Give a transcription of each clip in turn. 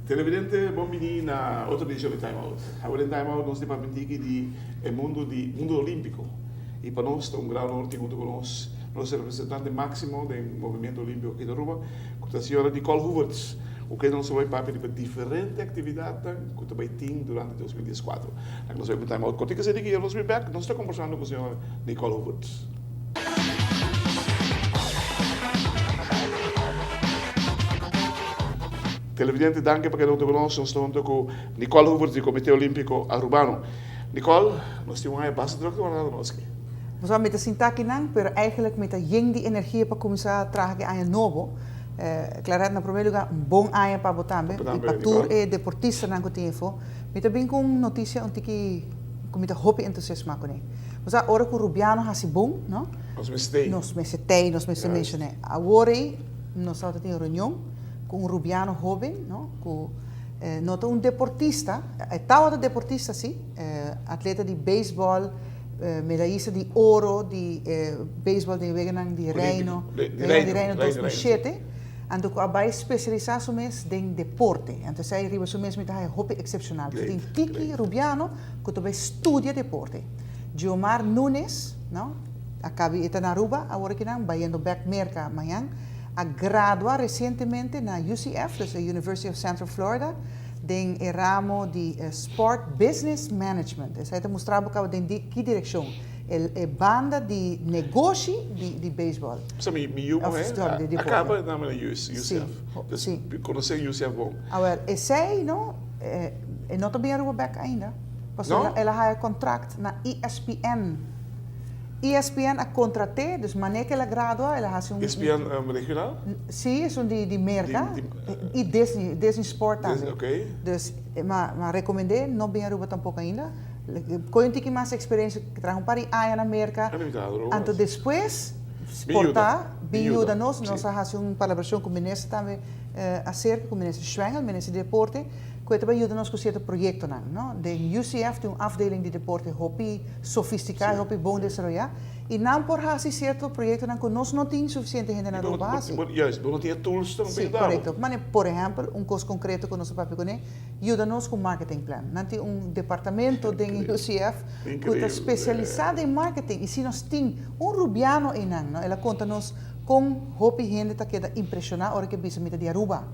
Televidente, bon bini na otro edicion di Time Out. Awe den Time Out nos tin papia un tiki di e mundo di mundo olimpico. Y pa nos ta un gran honor tin hunto cu nos nos representante maximo den movimiento olimpico aki na Aruba, cu ta señora Nicole Hoevertsz, cu kende nos ta bay papia riba diferente actividadnan cu ta bay tin durante 2014. Laga nos bay cu un Time Out cortico asina ki ya nos bin bek, nos ta combersando cu señora Nicole Hoevertsz. Televidente danki pa keda hunto ku nos. Nos ta hunto ku Nicole Hoevertsz di Comité Olimpico Arubano. Nicole, nos tin un aña basta druk ta warda nos aki. Bo sa mi ta sinta akinan, pero eigenlijk mi ta yen di energia pa kuminsá traha ku e aña nobo. Claret, na promé lugá, un bon aña pa bo tambe i pa tur e deportistanan ku tin efo. Mi ta bin ku un notisia un tiki ku mi ta hopi entusiasmá kuné. Bo sa, ora ku Rubiano hasi bon, no? Nos mester tei. Nos mester tei, nos mester menshoné. Awor ei nos tabata tin un reunion ku un rubiano hóben, no, ku no ta un deportista, e tabata deportista sí, atleta di beisbòl, medayista di oro di beisbòl den Weganan di Reino, Weganan di Reino 2007, anto ku a bai spesialisá su mes den deporte. Anto esei riba su mes mi ta haña hopi eksepshonal. Tin tiki rubiano ku ta bai studia deporte. Giomar Nunes, no, a kabi e ta na Aruba awor akinan, bayendo bèk Merka mañan, a gradua resientemente na UCF, dus e University of Central Florida, den e ramo di Sport Business Management. Esei ta mustra bo kaba den di ki direkshon e banda di negoshi di beisbòl. Sa mi yu muhé a kaba na UCF, dus mi konosé UCF bon. Awel, esei no, e no ta bin Aruba bèk ainda, pasobra el a haya kontrakt na ESPN. ESPN a kontrat'é, dus manera ku el a gradua, el a hasi un. ESPN regional? Sí, esun di Merka. I Disney, Disney Sport tambe. Disney, oké. Dus, ma a rekomend'é no bin Aruba tampoko ainda. Kohe un tiki mas eksperensia, traha un par di aña na Merka. Anto despues por ta bin yuda nos. Nos a hasi un palabrashon ku minister tambe aserka, ku minister Schwengle, minister di deporte. Ku e ta bai yuda nos ku sierto proyektonan, no. Den UCF tin un afdeling di deporte hopi sofistiká i hopi bon desaroyá, i nan por hasi sierto proyektonan ku nos no tin sufisiente hende na Aruba pa hasi. Juist, bo no tin e tools pa yuda bo. Sí, korekto. Mane, por ehèmpel, un kos konkreto ku nos a papia kuné, yuda nos ku marketing plan. Nan tin un departamento den UCF ku ta spesialisá den marketing, i si nos tin un rubiano einan, no, el a konta nos kon hopi hende ta keda impreshoná ora ku e bisa mi ta di Aruba.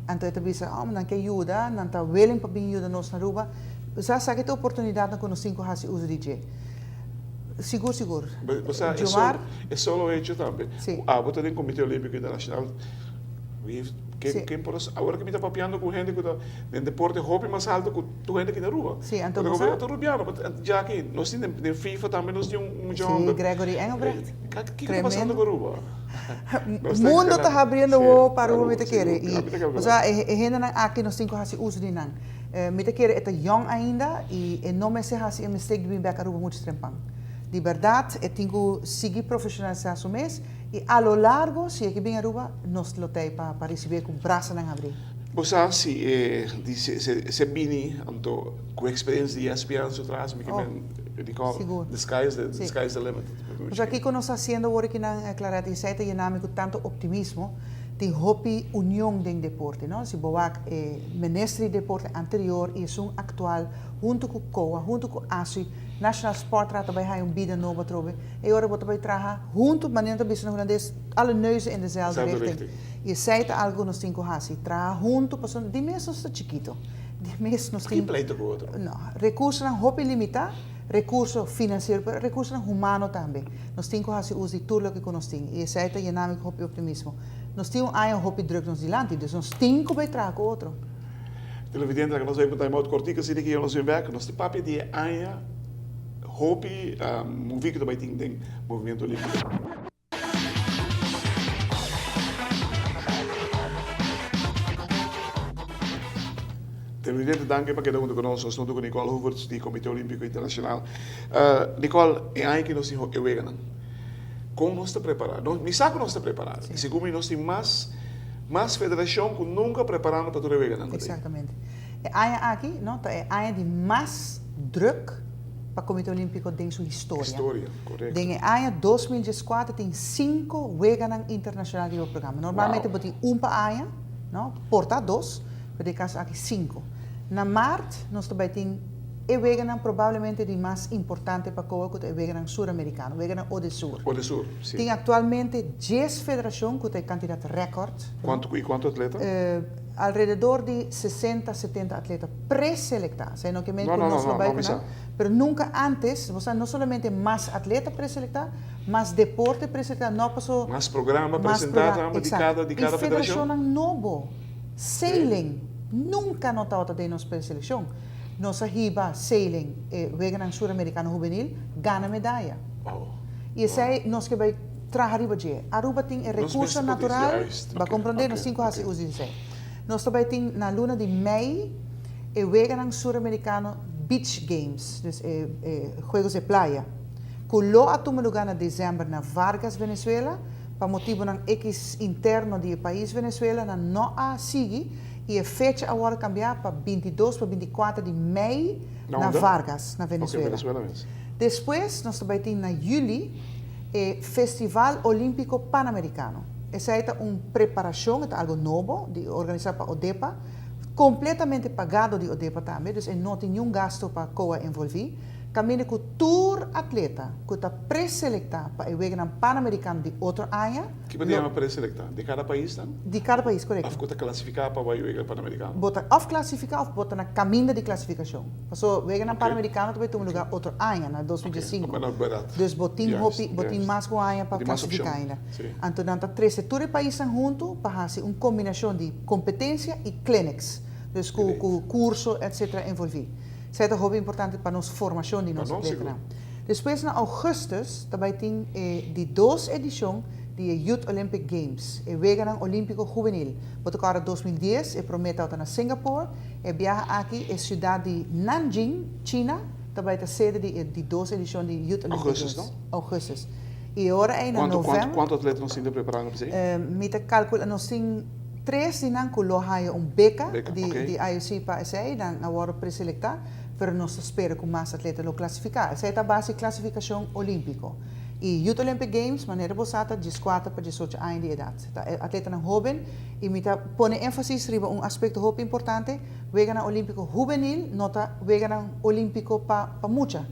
Anto e ta bisa, oh, nan ke yuda, nan ta willing pa bin yuda nos na Aruba. Sa esaki ta oportunidatnan ku nos tin ku hasi uso di dje. Sigur, sigur. Bo sa, e Jomar. e solo hecho tambe, Si. ku abo ta den Komite Olímpiko Internashonal, we have, ken, Si. ken por a, awor ku mi ta papiando ku hende ku ta den deporte hopi mas alto ku tur hende aki na Aruba. Si, anto bo sa. Ta rubiano, but djaki, nos tin den, den FIFA tambe nos tin un mucha Si, hòmber. Gregory Engelbrecht. Kiko ta pasando Tremendo. ku Aruba? Mundo ta habriendo wowo pa Aruba mi ta kere y osea e hendenan aki nos tin cu haci uso di nan. Mi ta kere e ta yong ainda y e no mester haci e mistake di bin bek Aruba mucho trempan. Di berdad e tin cu sigui profesionalisa su mes y a lo largo si e ke bin Aruba nos lo ta ey pa ricibi e cu brasanan habri. Bo sa si e di se bini anto cu experiencia di ESPN su tras mi ke men di call the sky is the sky is the limit. Osea kiko nos ta hasiendo awor aki nan Claret y esei ta yena mi ku tanto optimismo. Tin hopi union den deporte no. Si bo wak e minister di deporte anterior y esun actual hunto ku COA hunto ku ASUI National Sport Raad ta bai haya un bida nobo atrobe. E ora bo ta bai traha hunto manera nan ta bisa na hulandes alle neuzen in dezelfde richting. Y esei ta algo ku nos tin ku hasi traha hunto pasobra di mes nos ta chikito di mes nos tin Tin pleito ku otro. No recursonan hopi limita. Rekurso finansiero pero rekursonan humano tambe. Nos tin ku hasi uso di tur loke ku nos tin i esei ta yena mi ku hopi optimismo. Nos tin un aña hopi druk nos dilanti, dus nos tin ku bai traha ku otro. Televidente, laga nos bai pa un time out kortiko asina ki nos bin bek. Nos ta papia di e aña hopi moví ku ta bai tin den Movimiento Olímpiko. Televidente danki pa keda huntu ku nos. Nos ta huntu ku Nicole Hoevertsz di Komite Olímpiko Internashonal. Nicole, e aña aki nos tin e weganan. Kon nos ta prepará? Nos, mi sa ku nos ta prepará. I segun mi nos tin mas, mas federashon ku nunka preparando pa tur e weganan ku ta ei. Eksaktamente. E aña aki, no, ta e aña di mas drùk pa Komité Olímpiko den su historia. Historia, korekto. Den e aña 2014 tin sinku weganan internashonal riba programa. Normalmente bo tin un pa aña, no, por ta dos, pero den e kaso aki sinku. Na mart nos ta bai tin e weganan probablemente di mas importante pa Koa ku ta e weganan suramerikano, weganan Odesur. Odesur, si. Tin aktualmente djes federashon ku ta e kantidat rèkòrt. Kuantu i kuantu atleta? Alrededor di sesenta, setenta atleta preselektá. Esei no ke men No, ku no, nos no, lo bai no ku mi sa. nan, pero nunka ántes, bo sa, no solamente mas atleta preselektá, mas deporte preselektá, no paso. Mas programa Mas presentá programa, tambe di eksakto. kada di I kada federashon. federashonnan nobo, sailing, nunka no tabata den nos preselekshon. Nos a hiba sailing e Weganan Suramerikano Hubenil, gana medaya. I esei nos ke bai traha riba dje. Aruba tin e rekurso natural, bo a komprondé, nos tin ku hasi uso di esei. Nos ta bai tin na luna di mei e Weganan Suramerikano Beach Games, dus e Juegos de Playa, ku lo a tuma lugá na desèmber na Vargas, Venezuela. Pa motibunan ekis interno di e pais Venezuela nan no a sigui i e fecha a wòrdu kambiá pa 22 pa 24 di mei Na na unda? Vargas, na Ok, Venezuela. Venezuela mes. Despues nos ta bai tin na yüli e Festival Olímpiko Panamerikano. Esei ta un preparashon, e ta algu nobo di organisá pa ODEPA, kompletamente pagado di ODEPA tambe, dus e no tin niun gasto pa COA envolví. Kaminda ku tur atleta ku ta preselektá pa e Weganan Panamerikano di otro aña Ki bo ta lo. yama preselektá? Di kada pais nan? Di kada pais, korekto. Òf ku ta klasifiká pa bai Wega Panamerikano? Bo ta òf klasifiká òf bo ta na kaminda di klasifikashon. Paso Weganan Panamerikano ta bai tuma lugá otro aña, na 2015. Oké, na bèrdat. Dus bo tin hopi, bo tin mas ku un aña pa Bo tin mas opshon. klasifiká ainda. Sí. Anto nan ta trese tur e paisnan huntu pa hasi un kombinashon di kompetensia i clinics, dus ku ku kurso etcetera envolví. Esei ta hopi importante pa nos formacion di nos atletanan. Despues na augustus ta bai tin e di dos edicion di e Youth Olympic Games, e Weganan Olimpico Hubenil. Bo ta corda 2010 e prome tabata na Singapore, e biaha aki e ciudad di Nanjing, China, ta bai ta sede di e di dos edicion di Youth Olympic Augustus, Games. no? Augustus. Y e ora ei na Cuanto, cuanto, november. cuanto atleta nos tin ta preparando pa esei? Mi ta calcula nos tin. Tres di nan ku lo haya un beka di di IOC pa esei, nan a wòrdu preselektá, pero nos ta spera ku mas atleta lo klasifiká. Esei ta base klasifikashon olímpiko. I Youth Olympic Games, manera bo sa, ta dieskuater pa diesocho aña di edat. Ta atletanan hóben i mi ta pone énfasis riba un aspekto hopi importante, Weganan Olímpiko Hubenil no ta weganan olímpiko pa pa mucha.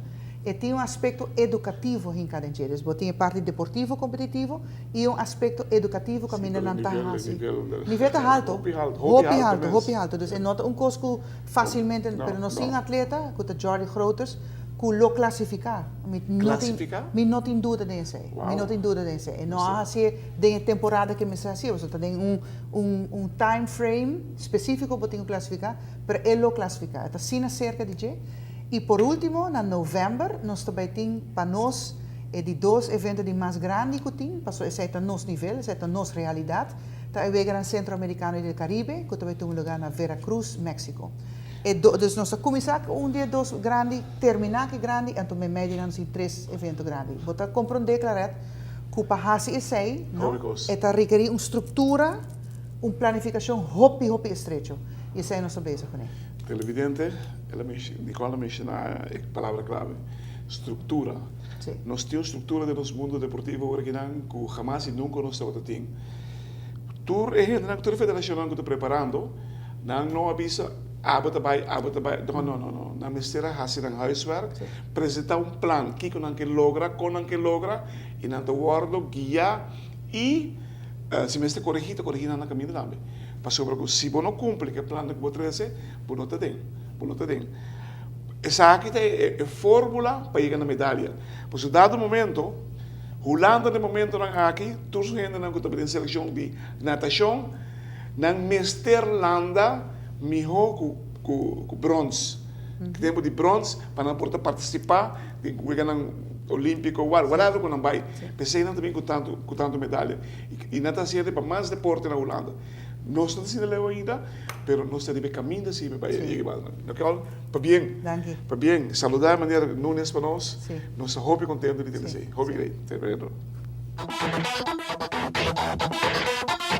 E tin un aspekto edukativo hinká den dje. Dus bo tin e parti deportivo kompetitivo i un aspekto edukativo kaminda nan ta hasi. Nivel ta halto, hopi halto, hopi halto. Dus e no ta un kos ku fasilmente, pero nos tin un atleta ku ta Jordy Groters ku lo klasifiká. Mi no tin, mi no tin duda den esei. Mi no tin duda den esei. E no a hasié den e temporada ku e mester hasié, pasobra ta den un un un time frame spesífiko bo tin ku klasifiká, pero e lo klasifiká. E ta asina serka di dje. I por último, na novèmber nos ta bai tin pa nos e di dos evento di mas grandi ku tin, pasobra esei ta nos nivel, esei ta nos realidat, ta e Weganan Sentroamerikano i del Karibe ku ta bai tuma lugá na Veracruz, Mexico. E do, dus nos ta kuminsá ku un di e dos grandi, terminá ku e grandi, anto meimei di nan nos tin tres evento grandi. Bo ta komprondé, Claret, ku pa hasi esei, no, e ta rekerí un struktura, un planifikashon hopi, hopi estrecho, i esei nos ta bezig kuné. Televidente, el a Nicole a menshoná e palabra klave, struktura. Nos tin un struktura den nos mundo deportivo awor akinan ku hamas i nunka nos tabata tin. Tur e hendenan, tur e federashonnan ku ta preparando, nan no a bisa abo ta bai, abo ta bai. No, no, no, no. Nan mester a hasi nan huiswerk, presentá un plan kiko nan ke logra, kon nan ke logra, i nan ta wòrdu guiá i si mester koregí, ta koregí nan na kaminda tambe. Pasobra ku si bo no kumpli ku e plannan ku bo trese, bo no ta den, bo no ta den. Esaki ta e formula pa yega na medalia. Pasobra dado momento, Hulanda den momentonan aki, tur su hendenan ku ta den selekshon di natashon, nan mester landa mihó ku ku brons. Tempu di brons pa nan por ta partisipá den weganan olímpiko, whatever ku nan bai. P'esei nan ta bin ku tantu ku tantu medalia. I nan ta hasiendo pa mas deporte na Hulanda. Nos no ta sinti leu ainda, pero nos ta riba e kaminda si pa yega e banda. Nicole, pabien. Danki. Pabien. Saluda meneer Nunes pa nos. Si. Nos ta hopi kontento di tene esei. Hopi great. Te bendo. Thank you.